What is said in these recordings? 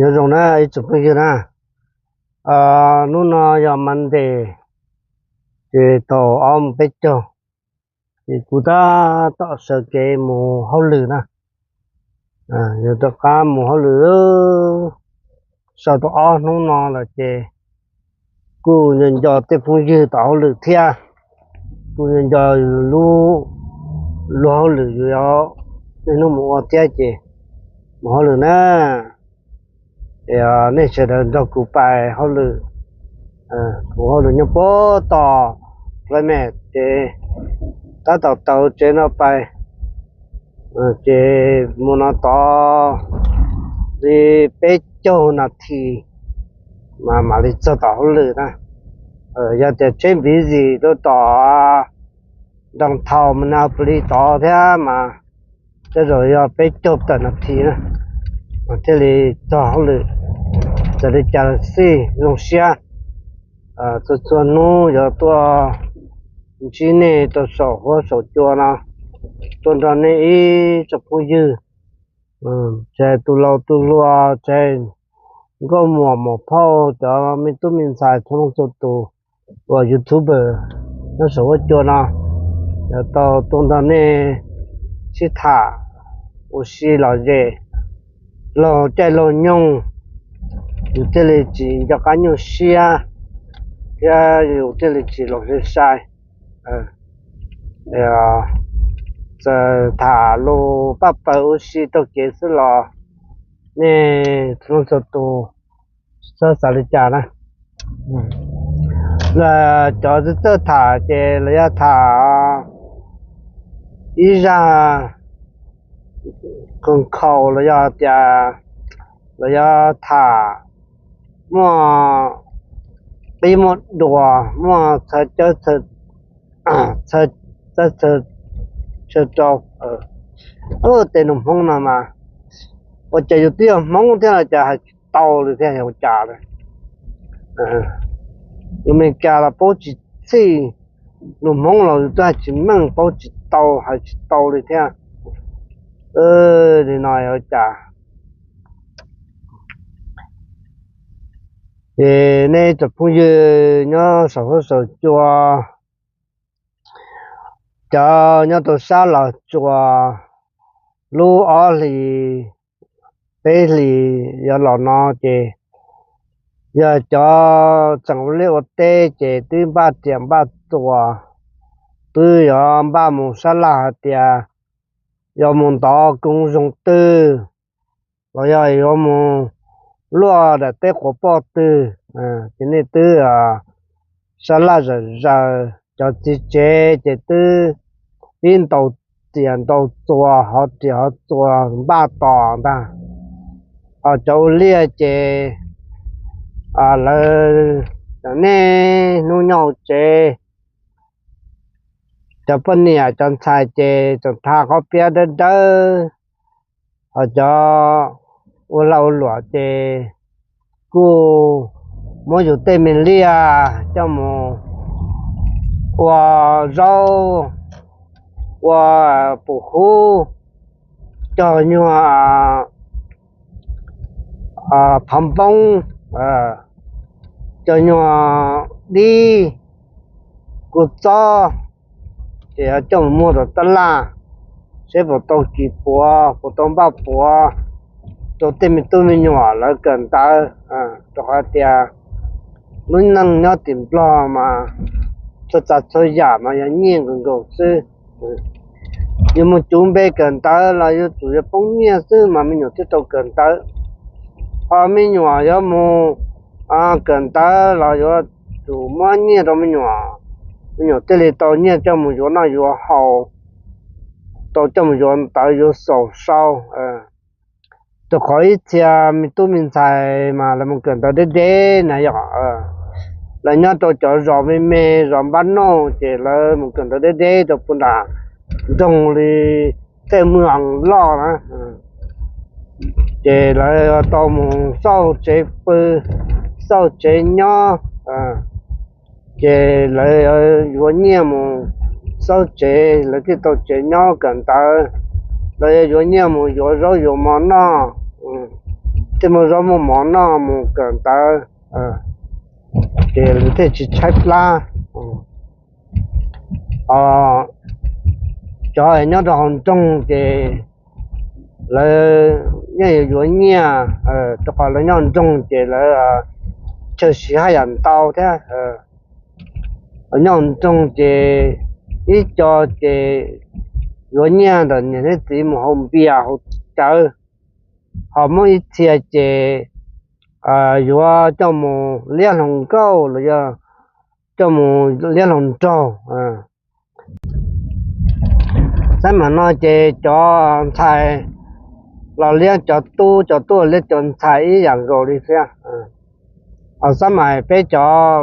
Nyob zoo na ib tsoom phooj ywg na, hnub no yog Monday, ces thaum ob moos peb caug, ces kuv tab tom sawv kev mus hauj lwm na. Yog rov qab mus hauj lwm, sau tau ob hnub no lawm ces kuj nco nco tej phooj ywg tom hauj lwm thiab, kuj nco nco lub, lub hauj lwm yus niaj hnub mus ua thiab ces mus hauj lwm na. Nej sawv daws nrog kuv pais hauj lwm, kuv hauj lwm nyob puag tom Climate ces tab tom taug tsev no pais, ces mus no tod li peb caug nas this mas mam li txog tom hauj lwm na. Yog tias tsheb busy tuaj tom downtown Minneapolis tod thiab mas tej zaum yog peb caug tawm nas this na mas thiaj li txog hauj lwm. Txawm li cas los xij zoo siab txhua txhua hnub yuav tuaj ntsib nej rau saum huab saum cua no, tuaj nrog nej ib tsoom phooj ywg, tsis hais tus laus tus hluas, tsis hais nkauj muam muam phauj, cov me tub me ntxhais txhua leej txhua tus uas YouTuber nyob saum huab cua no, yuav tau tuaj nrog nej sib tham ua si lom zem laug caij laug nyoog, yus thiaj li tsis nco qab nyuaj siab thiab yus thiaj li tsis laus sai sai. Txawm tham lus paj paws ua si taug kev xwb los nej txhua leej txhua tus txhob xav li cas na. Los cov txawj txawj tham ces los yog tham ib zaj khoom khaus los yog tias los yog tham muaj qib muaj duas, muaj txhawj cawb txhawj rau. Tej lus Hmoob no mas ua cas yus twb yog Hmoob thiab los cas hais tsis tau li thiab, ua cas li. Lus Meskas los paub tsis txhij, lus Hmoob los yus twb hais tsis meej, paub tsis tau, hais tsis tau li thiab. Li no ua cas? Ces nej cov phooj ywg nyob saum huab saum cua, cov nyob rau sab Los Tsuas, lub ob hlis peb hlis yuav los no ces yog cov tseem ua liaj ua teb ces twb npaj riam npaj txuas, twb yuav npaj mus sab laj hais tias yuav mus ntov koom zoo twg los yog yuav mus luaj daim teb quav poj twg, ces nej twb sab laj zawm zaws. Cov txiv tsev ces twb pib ntaus riam ntaus txuas, hov riam hov txuas npaj tos ntag. Ho cov ua liaj ces lawv cov niaj hnub nyob hauv tsev, cov poj niam cov ntxhais ces tseem tha qhob piab dawb dawb, ho cov ua lag ua luam ces kuj muab yus tej me liaj coj mus ua zaub, ua pum hub, cog nyuag phav npoob, cog nyuag dib, kua txob, ces coj mus muag rau tab laj, seb puas tau kis puav, puas tau npaj puav rau tej me tub me nyuam lawv kawm ntawv. Rau qhov tias lub neej nyob tim Nplog mas txhua tsav txhua yam mas yog nyiaj nkaus nkaus xwb. Yus mus cuv npe kawm ntawv los yuav tsum yuav poob nyiaj xwb mas me nyuam thiaj tau kawm ntawv. Ho me nyuam yuav mus kawm ntawv los yuav tsum muab nyiaj rau me nyuam, me nyuam thiaj li tau nyiaj coj mus yuav noj yuav haus, tau coj mus yuav ntawv yuav xaus sau. Rau qhov ib txhia me tub me ntxhais mas lawv mus kawm ntawv deb deb na yom, lawv nyob rau cov zos me me zos npab noj ces lawv mus kawm ntawv deb deb rau puag nram nroog li tej mws loj na, ces lawv tau mus xauj tsev pw, xauj tsev nyob, ces lawv yuav nyiaj mus xauj tsev, lawv thiaj tau tsev nyob kawm ntawv, lawv yuav yuav nyiaj mus yuav zaub yuav mov noj. thiaj muaj zaub muaj mov noj mus kawm ntawv, ces lawv thiaj tsis tshaib plab. Cov nyob rau hauv nroog ces lawv yeej yuav yuav nyiaj, rau qhov lawv nyob nroog ces lawv chaw siv haj yam ntau thiab. Nyob nroog ces ib co ces yuav nyiaj ntawm niam thiab txiv mus haus npias haus cawv, ho muab ib txhia ces yuav coj mus liab hluas nkauj los yog coj mus liab hluas nraug. Xab maim no ces cov ntxhais los liab cov tub, cov tub los liab cov ntxhais ib yam nkaus li thiab. Xab maim peb cov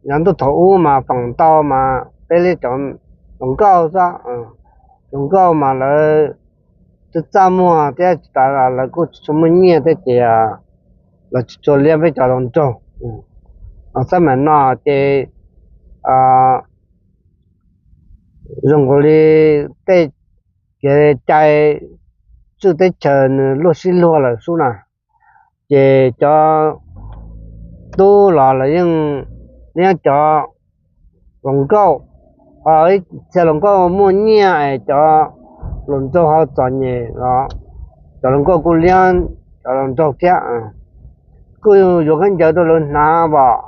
yav ntuj thaum ub mas feem ntau mas peb liab cov hluas nkauj xwb. Hluas nkauj mas lawv txaj txaj muag thiab tsis tas lawv kuj tsis tshua muaj nyiaj thiab ces lawv tsis tshua liab peb cov hluas nraug. Xab maim no ces zoo nkaus li tej kev cai tswj teb chaws nws luag sib luag lawm xwb na, ces cov tub los lawv yeej liab cov hluas nkauj, ho ib txhia hluas nkauj muaj nyiaj es cov hluas nraug ho txom nyem los cov hluas nkauj kuj liab cov hluas nraug thiab. Kuj yuav khaub ncaws rau lawv hnav pom,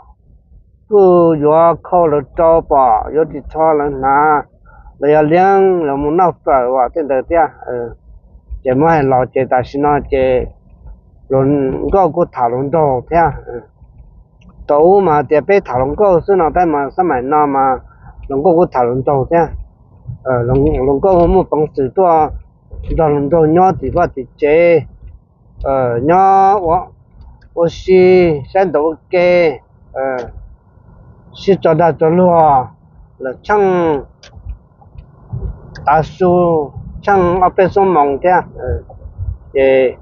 kuj yuav khau lawv rau pom, yuav ris tsho lawv hnav, los yog liab lawv mus noj fawm uas tej ntawd thiab. Ces muab hais los ces tam sim no ces hluas nkauj kuj tham hluas nraug thiab. Thaum ub mas tias peb tham hluas nkauj xwb no tab mas xab maim no mas hluas nkauj kuj tham hluas nraug thiab. Hluas nkauj muaj peev xwm tuaj nrog hluas nraug nyob tim vaj tim tsev, nyob ua si, saib ntawv ua ke, sib tso dag tso luag, lawv tsheej tav su, tsheej ob peb xuab moos thiab, ces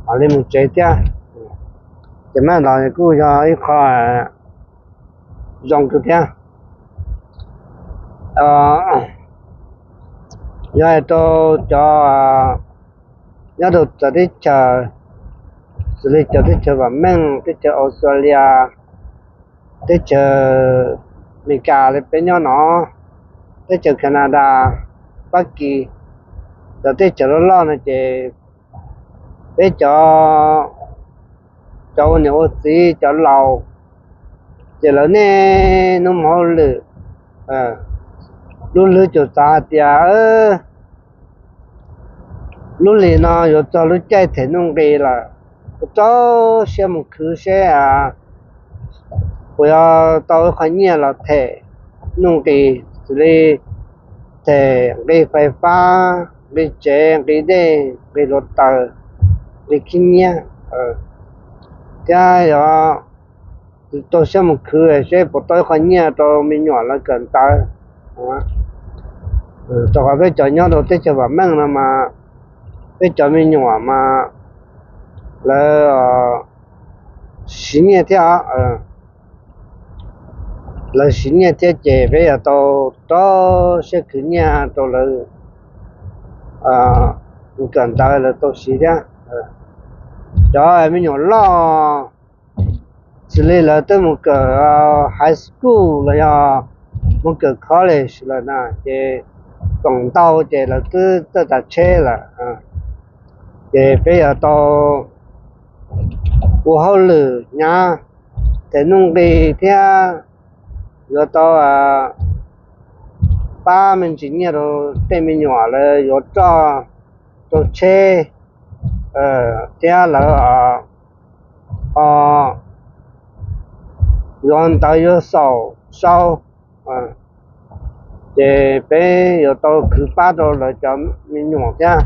mam li mus tsev thiab. Ces mas los kuj yog ib qho zoo kawg thiab. Yog hais rau cov nyob rau txawv teb chaws, xws li cov teb chaws vam meej, teb chaws Australia, teb chaws Amelikas li peb nyob no, teb chaws Canada, Fab Kis, cov teb chaws loj loj no ces peb cov, cov ua niam ua txiv cov laus ces lawv niaj hnub mus hauj lwm, lub hlwb tsuas xav hais tias lub hlis no yuav txog lub caij them nuj nqis lawm, kuv rau siab mus khwv seb puas yuav tau ib qho nyiaj los them nuj nqis, xws li them nqi fais fab, nqi tsev, nqi dej, nqi hluav taws, nqi khib nyiab, thiab yog rau siab mus khwv seb puas tau ib qho nyiaj rau me nyuam lawv kawm ntawv. Rau qhov peb cov nyob rau teb chaws vam meej no mas peb cov me nyuam mas lawv siv nyiaj thiab, lawv siv nyiaj thiab ces peb yuav tau rau siab khwv nyiaj rau lawv mus kawm ntawv lawv tau siv thiab. Cov me nyuam loj xws li lawv twb mus kawm high school los yog mus kawm college lawm na ces feem ntau ces lawv twb txawj tav tsheb lawm, ces peb yuav tau ua hauj lwm hnyav them nuj nqis thiab yuav tau pab me ntsis nyiaj rau tej me nyuam lawv yuav roj rau tsheb thiab lawv ho yuav ntawv yuav xaum sau, ces peb yuav tau khwv pab rau lawv cov me nyuam thiab,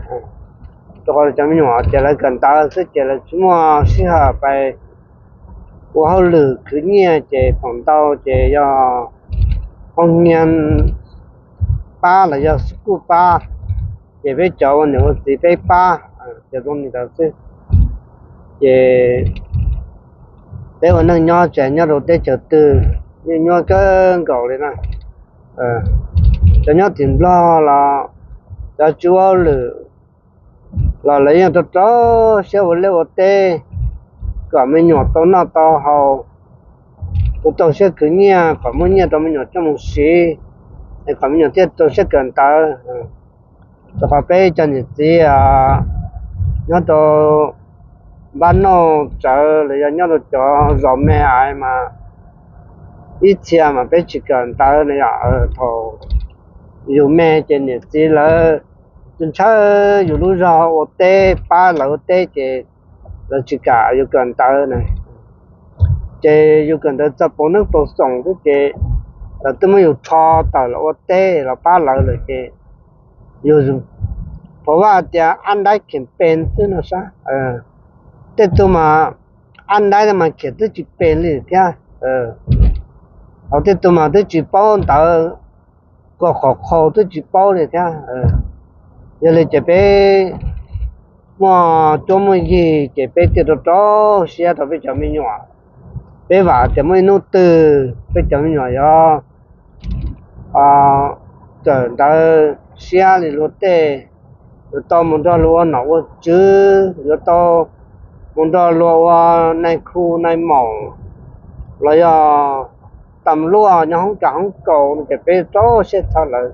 rau qhov cov me nyuam ces lawv kawm ntawv xwb ces lawv tsis muaj sij hawm pais ua hauj lwm khwv nyiaj ces feem ntau ces yog hoo nias pab los yog school pab, ces peb cov ua niam ua txiv peb pab, ces zoo li ntawd xwb. Ces peb ua neej nyob tsis hais nyob rau teb chaws twg yeej nyuaj kawg nkaus li na. Cov nyob tim Nplog los cov tsis ua hauj lwm los lawv yeej rau rau siab ua liaj ua teb kom me nyuam tau noj tau haus, ua rau siab khwv nyiaj kom muaj nyiaj rau me nyuam coj mus siv, es kom me nyuam thiaj rau siab kawm ntawv. Rau qhov peb cov niam txiv nyob rau npab noj tsawv los yog nyob rau cov zos me ais mas ib txhia mas peb tsis kawm ntawv no yom. Thaum yus me ces niam txiv lawv tsis ntshaw yus lub zog ua teb, pab lawv ua teb ces lawv tsis kam yus kawm ntawv na. Ces yus kawm ntawv txog pauv neeb pauv xoo xwb ces lawv twb muab yus rho tawm los ua teb los pab lawv lawm ces yus pov vaj tias ab ntaib khiav pes xwb no sab. Tej tug mas ab ntaib mas khiav twb tsis pes li thiab, hos tej tug mas twb tsis paub ntawv, koj qhov qhau twb tsis paub li thiab. Yog li ces peb muaj cuab muaj yig ces peb thiaj rau rau siab rau peb cov me nyuam. Peb vam tias muaj ib hnub twg peb cov me nyuam yuav kawm ntawv siab li luag tej, yuav tau mus nrog luag ua nom ua tswv, yuav tau mus nrog luag ua nais khu nais maum los yog tam luaj nyob hoob kas hoob kaus no ces peb rau siab txog lawv.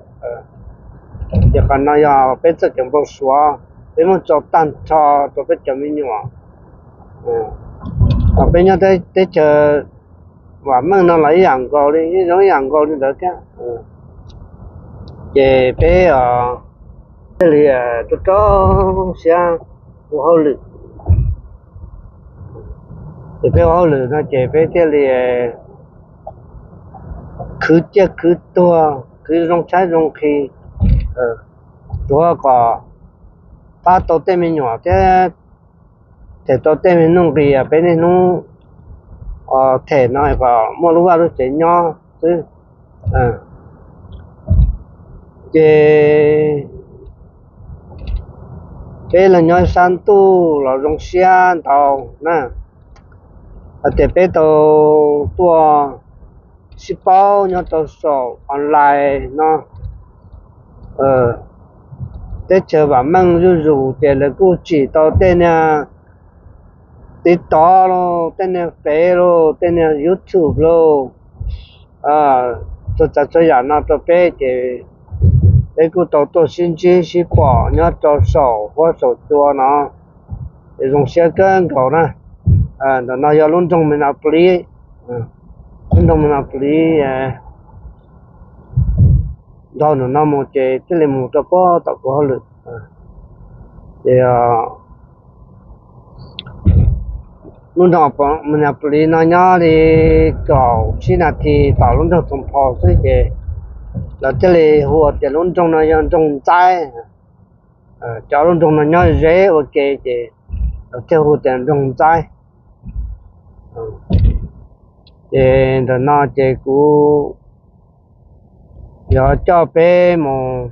Ces qhov no yog peb txoj kev npau suav peb muab tso tag nrho rau peb cov me nyuam. Thaum peb nyob teb chaws vam meej no los ib yam nkaus li, ib zoo ib yam nkaus li ntawd thiab. Ces peb thiaj li rau rau siab ua hauj lwm. Ces peb ua hauj lwm no ces peb thiaj li khwv ciaj khwv tuag, khwv zoo tshaib zoo nqhis, tuav kom pab tau tej me nyuam thiab them tau tej me nuj nqis peb niaj hnub them no kom muaj lub vaj lub tsev nyob xwb. Ces peb los nyob sab ntuj los zoo siab ntau na, hais tias peb tau tuaj sib paub nyob rau saum online no. Teb chaws vam meej zuj zus ces lawv kuj tsim tau tej niag TikTok los, tej niag Fev los, tej niag YouTube los, txhua tsav txhua yam no rau peb ces peb kuj tau tuaj sib ntsib sib pom nyob rau saum huab saum cua no, es zoo siab kawg nkaus na. Ntawm no yog lub nroog Minneapolis, lub nroog Minneapolis. Dhau ntawm no mus ces thiaj li mus rau puag tom kuv hauj lwm. Ces lub nroog Minneapolis no nyob li kaum tsib nas this tom lub nroog Saint Paul xwb ces lawv thiaj li hu tias lub nroog no yog nroog ntxaib. Cov lub nroog no nyob ze ua ke ces lawv thiaj hu tias nroog ntxaib. Ces ntawm no ces kuv yuav coj peb mus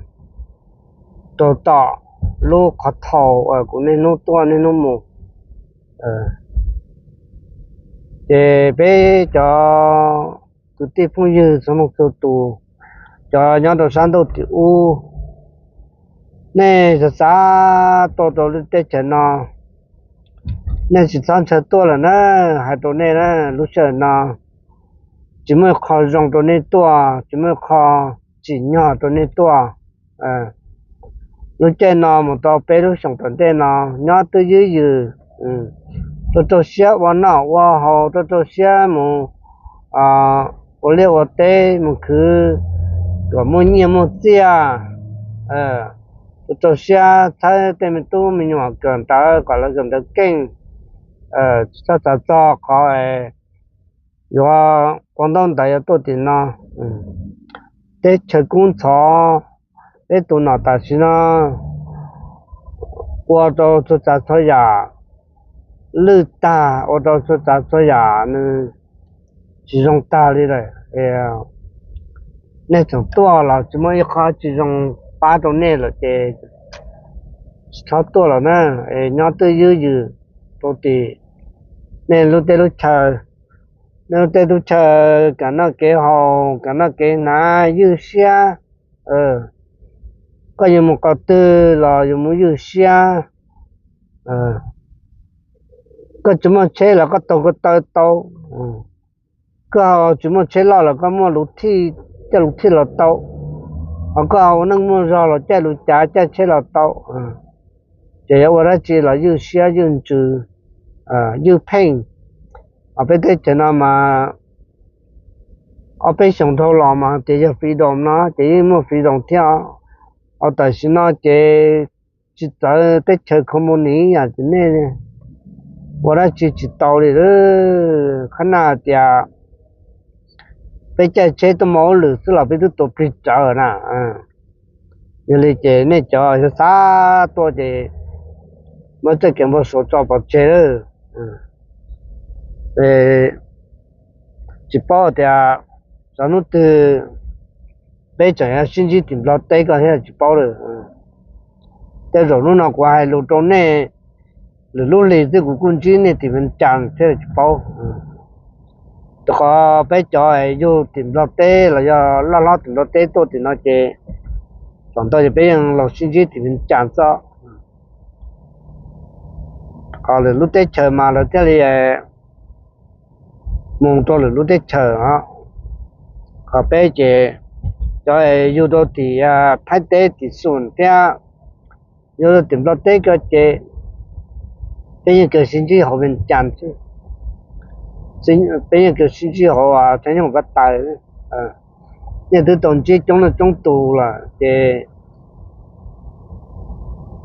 rau tom lub qhov thau uas kuv niaj hnub tuaj niaj hnub mus. Ces peb cov kwv tij phooj ywg txhua leej txhua tus, cov nyob rau sab ntuj tim ub, nej xav xav tuaj rau lub teb chaws no, nej tsis txhob ntshaw tuaj lawm na. Hais rau nej na, lub sij hawm no tsis muaj qho zoo rau nej tuaj, tsis muaj qho tsim nyog rau nej tuaj. Lub caij no mus rau peb lub xyoos tom ntej no nyob twj ywm yws, rau rau siab ua noj ua haus, rau rau siab mus ua liaj ua teb mus khwv kom muaj nyiaj muaj txiaj, rau rau siab txhawb tej me tub me nyuam kawm ntawv kom lawv kawm ntawv keej, tsis txhob xav txog qhov yuav ua ntaub ntawv yuav tuaj tim no. Teb chaws kub ntxhov, peb tus nom tam sim no ua rau txhua tsav txhua yam lwj tag, ua rau txhua tsav txhua yam nws tsis zoo tag li lawm. Nej tseem tuaj los tsis muaj ib qho tsis zoo pab rau nej lawm ces tsis txhob tuaj lawm na. Nyob twj ywm yws rau tim nej lub teb lub chaw, nej lub teb lub chaw, kev noj kev haus, kev noj kev hnav ywj siab. Koj yuav mus qhov twg los yuav mus ywj siab. Koj tsis muaj tsheb los koj taug ko taw tau, koj tsis muaj tsheb loj los koj muaj lus thij, caij lus thij los tau, ho koj ua neej muaj zog los caij lus cav caij tsheb los tau. Ces yuav ua dab tsi los ywj siab ywj ntsws, ywj pheej. Peb teb chaws no mas ob peb xyoos dhau los mas tias yog freedom no ces yeej muaj freedom thiab. Ho tam sim no ces tsis txawv teb chaws communist yom, ces nej ua dab tsi tsis tau li. Qhov no hais tias peb caij tsheb tuaj mus ua lwm xwb los peb twb tua plig tsawv na. Yog li ces nej cov xav xav tuaj ces muab txoj kev npau suav tso pov tseg lawm. Tsis paub tias txog hnub twg peb tseem yuav sib ntsib tim Nplog teb ko thiab tsis paub lawm. Tej zaum hnub no kuv hais lus rau nej, lwm lub hlis twb kuv kuj ntsib nej tim Vias Cas thiab tsis paub. Rau qhov peb cov yug tim Nplog teb los yog loj hlob tim Nplog teb tuaj tim no ces feem ntau ces peb yeej los sib ntsib tim Vias Cas xwb. Qhov lwm lub teb chaws mas lawv thiaj li mus rau lwm lub teb chaws os. Qhov peb ces cov yug rau tim Thaib teb tim Xus thiab yug rau tim Nplog teb ko ces peb yeej kawg sib ntsib hauv Vias Cas xwb. Peb yeej kawg sib ntsib hauv Thaib Nyoog Pab Tais. Nej twb tau ntsib coob leej coob tus lawm ces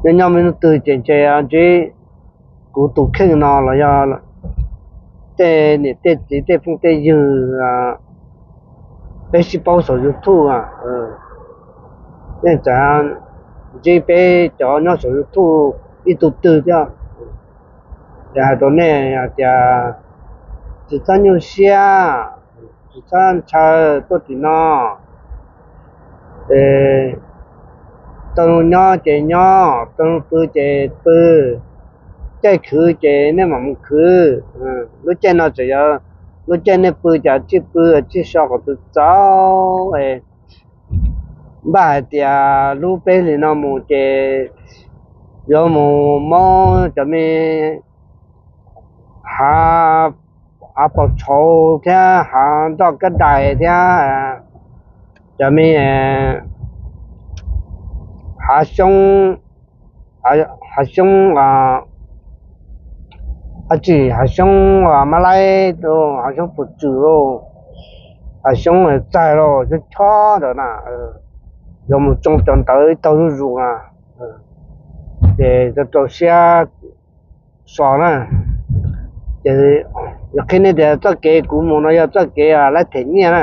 nyob nyob me hnub twg ces ntshe ntsib kuv tus kheej no los yog tej niam tej txiv tej phooj tej ywg peb sib paub saum YouTube, nej txawm ntsib peb cov nyob saum YouTube ib tug twg thiab. Ces hais rau nej hais tias tsis txhob nyuaj siab, tsis txhob ntshaw tuaj tim no. Tau zoo nyob ces nyob, tau zoo pw ces pw, caij khwv ces nej mam mus khwv. Lub caij no tseem yog lub caij nej pw cas tsij pw tsij so qhov twg txaus. Npaj hais tias lub peb hlis no mus ces yuav mus mob cov me hav, hav paus tshauv thiab hav nroj kab dais thiab cov me hav xyoob, hav xyoob, tsis, hav xyoob mab laib, hav xyoob puas tswm, hav xyoob txaig los xyoob chob ntawd na. Yuav mus tsoo cov ntawd ib tag zuj zus na, ces rau rau siab so na. Ces yog qhia nej tias txoj kev kuv mus no yog txoj kev laib them nyiaj na,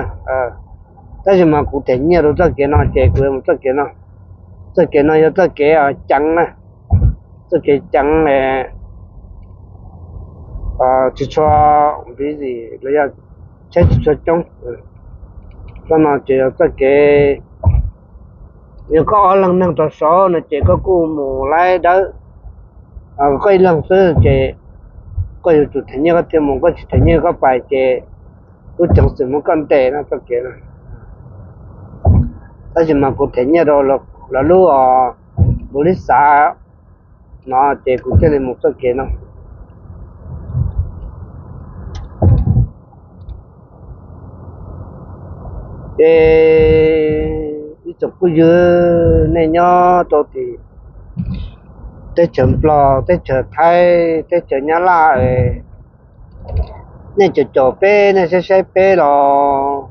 tab sis mas kuv them nyiaj rau txoj kev no ces kuv yuav mus txoj kev no. Txoj kev no yog txoj kev ceev na, txoj kev ceev, tsis tshua busy los yog tsheb tsis tshua coob. Txoj no ces yog txoj kev, yog koj ob leeg neeg rau saud no ces koj kuj mus laib dawb. Koj ib leeg xwb ces koj yuav tsum them nyiaj koj thiaj mus, koj tsis them nyiaj koj pais ces lub ceev xwm muab koj ntes no txoj kev no. Tab sis mas kuv them nyiaj rau lawv lub npaum li xav no ces kuv thiaj li mus txoj kev no. Ces ib tsoom phooj ywg nej nyob rau tim teb chaws Nplog, teb chaws Thaib, teb chaws Nyab Laj, nej caum caum peb, nej saib saib peb los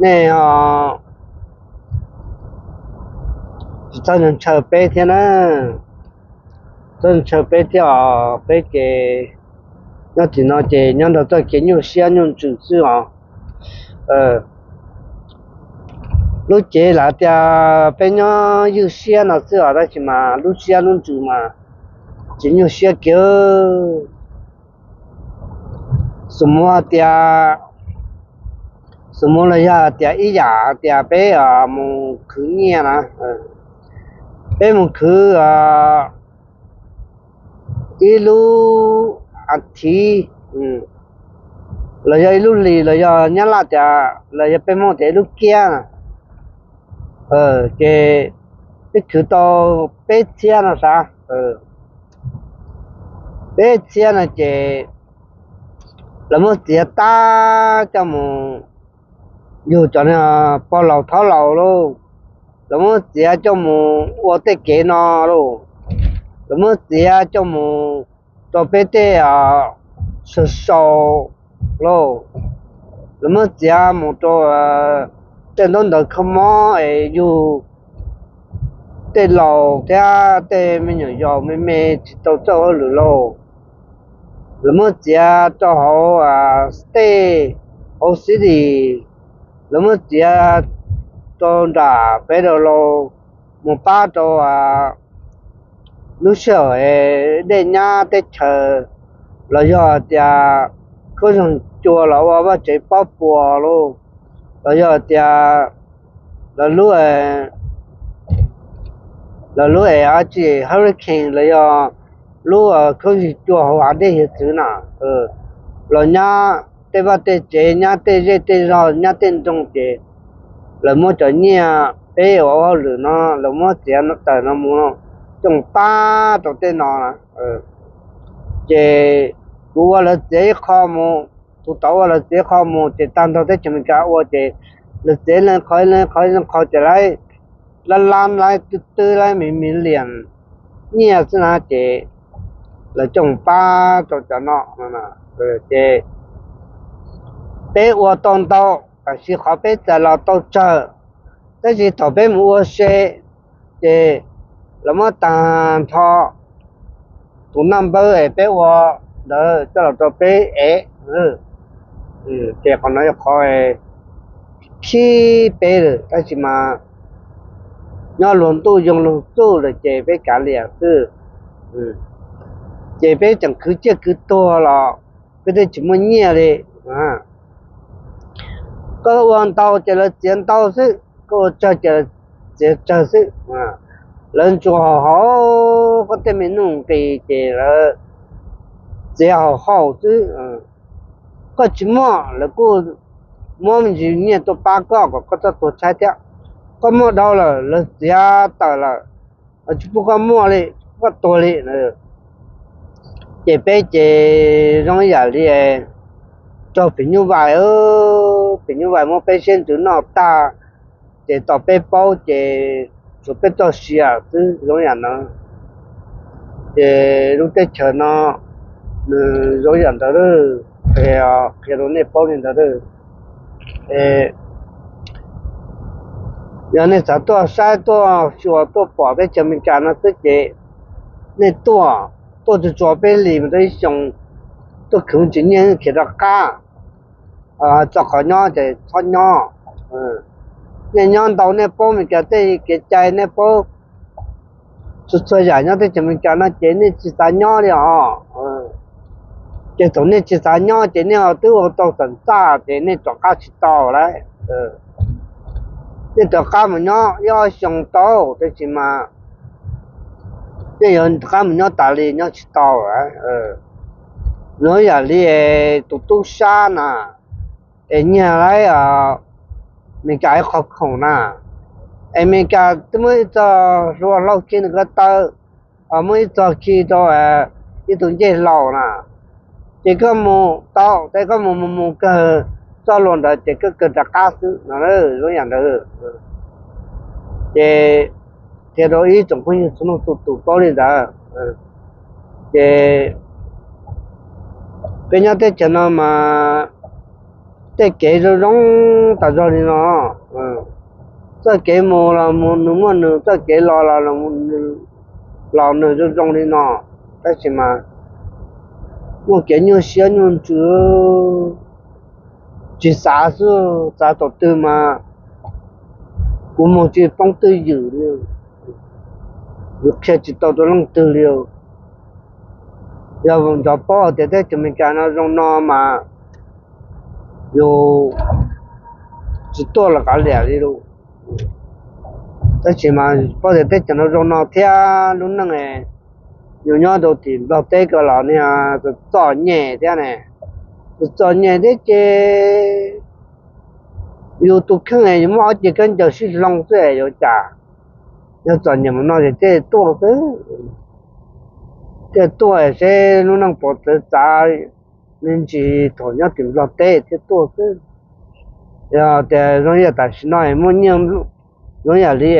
nej tsis txhob ntshaw peb thiab na. Txhob ntshaw peb thiab os, peb ces nyob tim no ces nyob nrog txoj kev nyuaj siab nyuaj ntsws xwb os. Lub cev lam tias peb nyob ywj siab no xwb os, tab sis mas lub siab lub ntsws mas tsis nyuaj siab kiag. Xus mus hais tias, xus mus los yog hais tias ib yam hais tias peb mus khwv nyiaj na, peb mus khwv ib lub a thiv los yog ib lub hlis los yog Nyab Laj tias los yog peb Hmoob tias ib lub kiab na, ces peb khwv tau peb txhiab no sav. Peb txhiab no ces lawv muab txiav tag coj mus yug cov pog laus thaub laus lauj, lawv muab txiav coj mus ua tej kev no lauj, lawv muab txiav coj mus rau peb tej sau sau lauj, lawv muab txiav mus rau tej ntaub ntawv kho mob es yug tej laus thiab tej me nyuam yaus me me tsis tau txawj hauj lwm lauj, lawv muab txiav rau hauv state, hauv city, lawv muab txiav rau nram peb rau laus, mus pab rau lub sij hawm dej nyab teb chaws, los yog tias khaub zig cua los ua vaj tsev pob puas lauj, los yog tias lawv lub, lawv lub es dab tsi hurricane los yog lub khaub zig cua hauv hav dej hiav txwv na, los nyab tej vaj tej tsev, nyab tej zej tej zog, nyab tej nroog ces lawv muab cov nyiaj peb ua hauj lwm no lawv muab txiav tawm no mus coj pab rau tej no. Ces kuv ua lawv txiav ib qho mus, tus tod ua lawv txiav ib qho mus ces tag nrho teb chaws Amelikas ua ces lawv txiav leej qho leej qho leej qho ces lab lab lab twb twb lab million nyiaj xwb na ces lawv coj pab rau cov no. Ces peb ua tau ntau, tab sis qhov peb txais los tau tsawg, tab sis thaum peb mus ua se ces lawv muab tag nrho tus naj npawb es peb ua ntawd coj los rau peb ev. Ces qhov no yog qhov khib peb lawm, tab sis mas nyob luag ntuj yoog luag txuj lawm ces peb kav liam xwb. Ces peb tseem khwv ciaj khwv tuag los peb twb tsis muaj nyiaj li. Koj ua ntau ces lawv txiav ntau xwb, koj ua tsawg ces lawv txiav tsawg xwb. Lawv ntsuas haum haum koj tej me nuj nqis ces lawv txiav haum haum xwb. Koj tsis muaj lawv kuj muab me ntsis nyiaj tuaj pab koj kom koj txhob tuag tshaib thiab. Koj muaj dhau lawm lawv txiav tawm lawm, tsis pub koj muaj li, koj tuag li. Ces peb ces zoo yam li raug phim nyuj vais, phim nyuj vais muab peb siab ntsws noj tag, ces tos peb paub ces tsuas peb txoj sia xwb zoo yam ntawd. Ces lub teb chaws no nws zoo yam ntawd, qhia rau nej paub li ntawd. Yog nej xav tuaj saib tuaj xyuas tuaj pom teb chaws Amelikas no xwb ces nej tuaj, tuaj tsuas tsuas peb hlis mus rau ib xyoos, tuaj khwv tsis nyiaj khiav rov qab. Txog qhov nyob ces txhob nyob. Nej nyob ntau nej paub Amelikas tej kev cai, nej paub txhua txhua yam nyob teb chaws Amelikas no ces nej tsis xav nyob li os. Ces thaum nej tsis xav nyob ces nej ho twb ua tau xam txaj ces nej rov qab tsis tau lawm. Nej rov qab mus nyob ib ob xyoos tau, tab sis mas nej yuav rov qab mus nyob tas li nyob tsis tau. Zoo yam li tus tub sab na, es nyiag lawv Amelikas ib qho khoom na, es Amelikas twb muab ib txoj hlua hlau khi nws ko taw, muab ib txoj khi rau ib tug ncej hlau na, ces koj mus tau, ces koj mus mus mus kawg txoj hlua ntawd ces koj kawg rov qab xwb no, zoo yam ntawd. Ces qhia rau ib tsoom phooj ywg txhua leej txhua tus paub li ntawd. Ces peb nyob teb chaws no mas tej kev zoo zoo tas zog li no. Txoj kev mus los nws muaj nws, txoj kev los los nws los nws zoo zoo li no, tab sis mas muaj kev nyuaj siab nyuaj ntsws, tsis xav xwb, xav thaum twg mas kuv mus tsis poob twj ywm li, yus qhia tsis tau rau leej twg li. Yog nrov paub hais tias teb chaws Amelikas no zoo no mas yus tsis tuaj los kav liam li lawm. Tab sis mas paub tias teb chaws no zoo no thiab lub neej yus nyob rau tim Nplog teb ko los niag txom nyem thiab ne, txom nyem thiab ces yus tus kheej yus muaj ob ce khaub ncaws sib hloov xwb yuav cas, yog txom nyem mus no ces thiaj tuaj xwb. thiaj tuaj seb lub neej puas txawv txav li ntsis thaum nyob tim Nplog teb thiaj tuaj xwb. Yog tias zoo yam tam sim no muaj nyiaj zoo yam li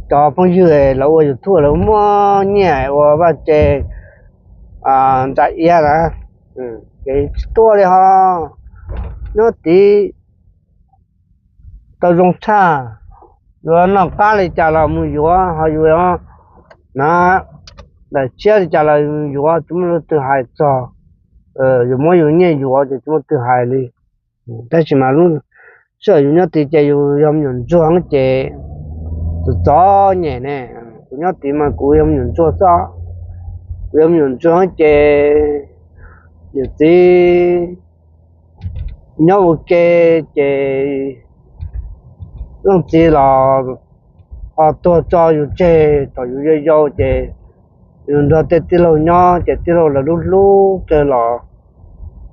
cov phooj ywg lawv ua YouTube lawv muaj nyiaj ua vaj tse ntsa iab na, ces tsis tuaj li ho. Nyob tid tau zoo tshaj, yuav noj qab li cas los mus yuav, ho yuav hnav daim tshiab li cas los yuav, tsis muaj leej twg hais txog. Yus muab yus nyiaj yuav ces tsis muaj leej twg hais li. Tab sis mas lub sij hawm yus nyob tid ces yus yog me nyuam ntsuag ces txom txom nyem ne. Kuv nyob tid mas kuv yog me nyuam ntsuag xwb, kuv yog me nyuam ntsuag ces niam txiv nyob ua ke ces leej txiv los ho tuag tso yus tseg thaum yus yau yau ces yus nrog tej tij laug nyob ces tij laug lawv hlub hlub kawg los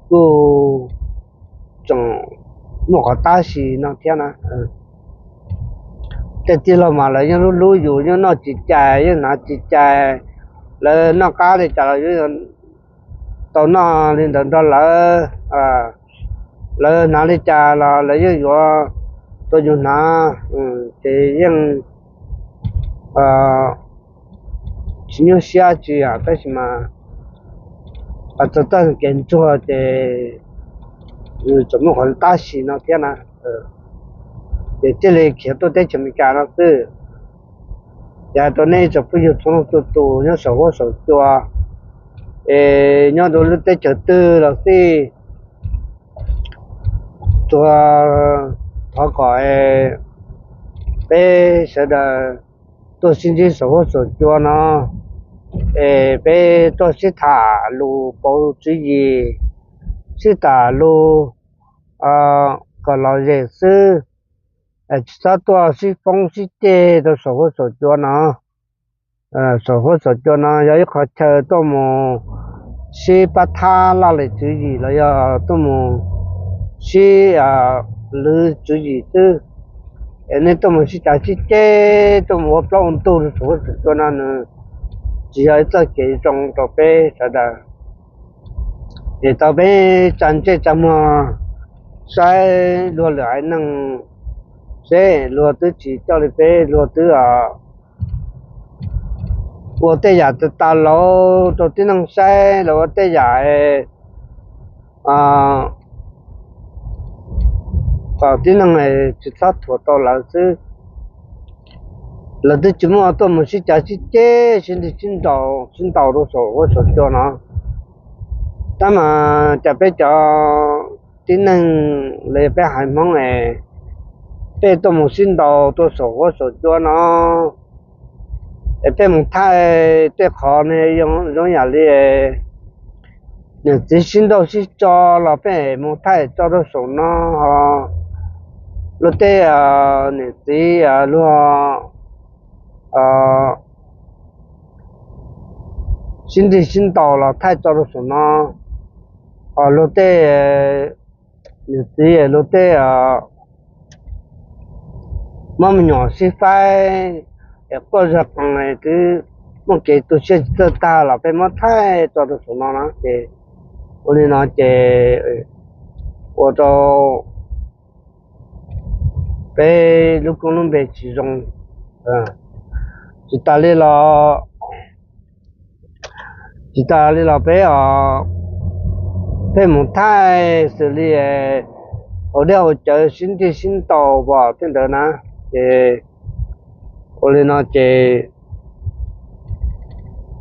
kuj tseem muaj qhov tab sis no thiab na. Tej tij laug mas lawv yeej hlub hlub yus, yeej noj tsis cais yeej hnav tsis cais, lawv noj qab li cas los yus tau noj li ntawd nrog lawv. Lawv hnav li cas los lawv yeej yuav rau yus hnav, ces yeej tsis nyuaj siab tsis yam, tab sis mas txog txoj kev ntsuag ces tseem muaj qhov tab sis no thiab na. Ces thiaj li khiav tuaj teb chaws Amelikas no xwb. Ces hais rau nej ib tsoom phooj ywg txhua leej txhua tus nyob saum huab saum cua, es nyob rau lub teb chaws twg los xij, tsuas thov kom peb sawv daws tuaj sib ntsib saum huab saum cua no, es peb tuaj sib tham lus pauv tswv yim, sib tham lus kom lom zem xwb, tsis txhob tuaj sib foob sib ceg rau saum huab saum cua no. Saum huab saum cua no yog ib qho chaw tuaj mus sib pab thab laj lim tswv yim los yog tuaj mus sib lwv tswv yim xwb. Es nej tuaj mus sib cav sib ceg, tuaj mus ua plaub ua ntug rau saum huab saum cua no nws tsis yog ib txoj kev zoo rau peb sawv daws. Ces tau peb tsa ntsej tsa muag saib luag lwm haiv neeg seb luag twb tsis coj li peb, luag twb ua tej yam tas tas los rau tib neeg saib, los ua tej yam kom tib neeg tsis txhob thuam tau lawv xwb. Lawv twb tsis muaj tuaj mus sib cav sib ceg sib nrig sib ntaus sib ntaus rau saum huab saum cua no. Tab mas cas peb cov tib neeg los yog peb haiv Hmoob es peb tuaj mus sib ntaus rau saum huab saum cua no, es peb mus thaij tej qhov ne zoo yam li niam txiv sib nrauj sib tso los peb mus thaij tso rau saum no, ho luag tej niam txiv luag sib nrig sib ntaus los thaij tso rau saum no, ho luag tej niam txiv luag tej mob me nyuam sib faib es quaj zog qees twb muaj kev tu siab tsis txawj tag los peb muab thaij tso rau saum no na. Ces ua li no ces ua rau peb lub koob lub npe tsis zoo. Tsis tas li los tsis tas li los peb, peb mus thaij xws li haus dej haus cawv sib nrig sib ntaus pom tej ntawd na, ces ua li no ces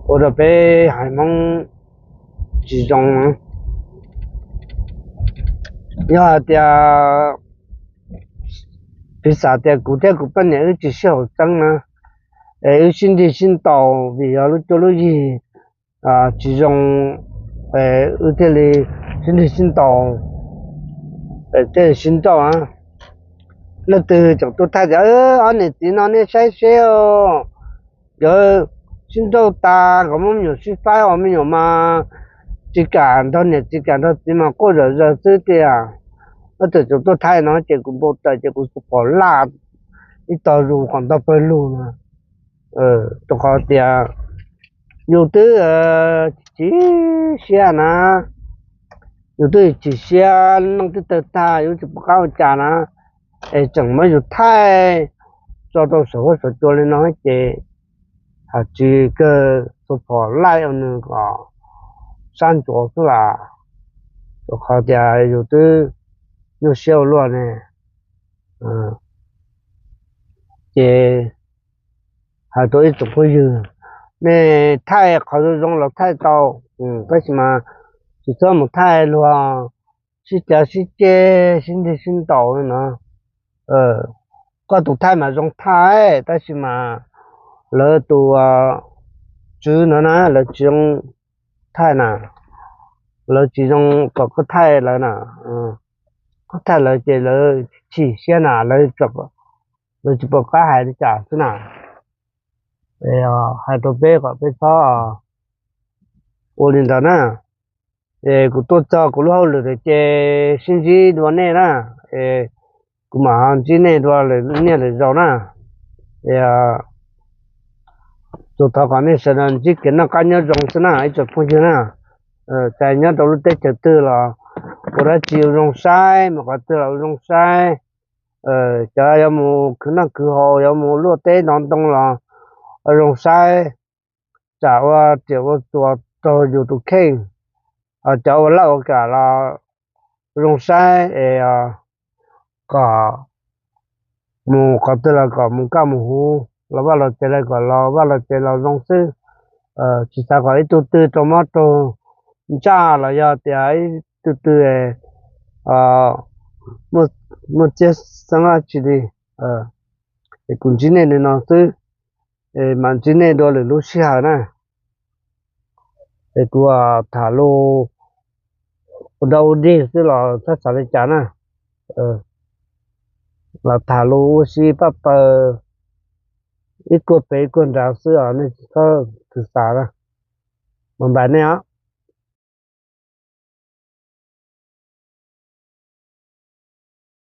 ua rau peb haiv Hmoob tsis zoo. Yog hais tias piv xam tias kuv thiab kuv poj niam wb tsis sib haum xeeb na, es wb sib nrig sib ntaus vim yog lub cuab lub yig tsis zoo, wb thiaj li sib nrig sib ntaus, thiaj li sib nrauj. Leej twg tseem tuaj thaij tias ob niam txiv no nej saib seb, nkawd sib nrauj tas nkawd muab me nyuam sib faib os, me nyuam mas tsis kam nrog niam tsis kam nrog txiv mas quaj zom zaws xwb tiag. Leej twg tseem tuaj thaij no ces kuv npau taws ces kuv pom laj ib tog zus kom ntog pawg lug no, rau qhov tias yus twb chim siab na, yus twb chim siab, neej twb tawg tag, yus tsis pom qab ua cas na, es tseem muab yus thaij tso rau saum huab saum cua li no ces hais tsis kawg, txhua phom laij ua nws kom sab ntsuav xwb las, rau qhov tias yus twb nyuaj siab ua luaj ne. Ces hais rau ib tsoom phooj ywg, nej thaij qhov zoo zoo los thaij tau, tab sis mas tsis txhob mus thaij luag sib cav sib ceg sib nrig sib ntaus no. Koj tus thaij mas zoo thaij, tab sis mas lawv tus tswv no na, lawv tsis zoo thaij na, lawv tsis zoo kom koj thaij lawv na. Koj thaij lawv ces lawv chim siab na, lawv tsis pom qab hais li cas xwb na. Hais rau peb kom peb txhob ua li ntawd na. Es kuv tuaj txog kuv lub hauj lwm lawm ces sib ntsib dua nej na. Es kuv mam ho ntsib nej dua lwm niaj lwm zaus na. Es tsuas thov kom nej sawv daws ntsib kev noj qab nyob zoo xwb na ib tsoom phooj ywg na. Txawm nyob rau lub teb chaws twg los ua dab tsi ua zoo saib, mus qhov twg los ua zoo saib. Cov yuav mus khwv noj khwv haus, yuav mus luaj teb ntov ntoo los ua zoo saib, tsam ua riam ua txuas raug yus tus kheej. Cov ua laj ua kam los zoo saib es kom mus qhov twg los kom mus kaj mus huv, los vaj los tsev los kom los vaj los tsev los zoo xwb. Tsis xav kom ib tug twg raug mob raug ntsaj los yog tias ib tug twg muaj txiab xeeb dab tsi li. Es kuv ntsib nej li no xwb, es mam ntsib nej dua lwm lub sij hawm na. Es kuv tham lus ua dog ua dig xwb los txhob xav li cas na. Los tham lus ua si paj paws ib kuag pem ib kuag nrad xwb os, nej tsis txhob xav na. Mas npam nej os.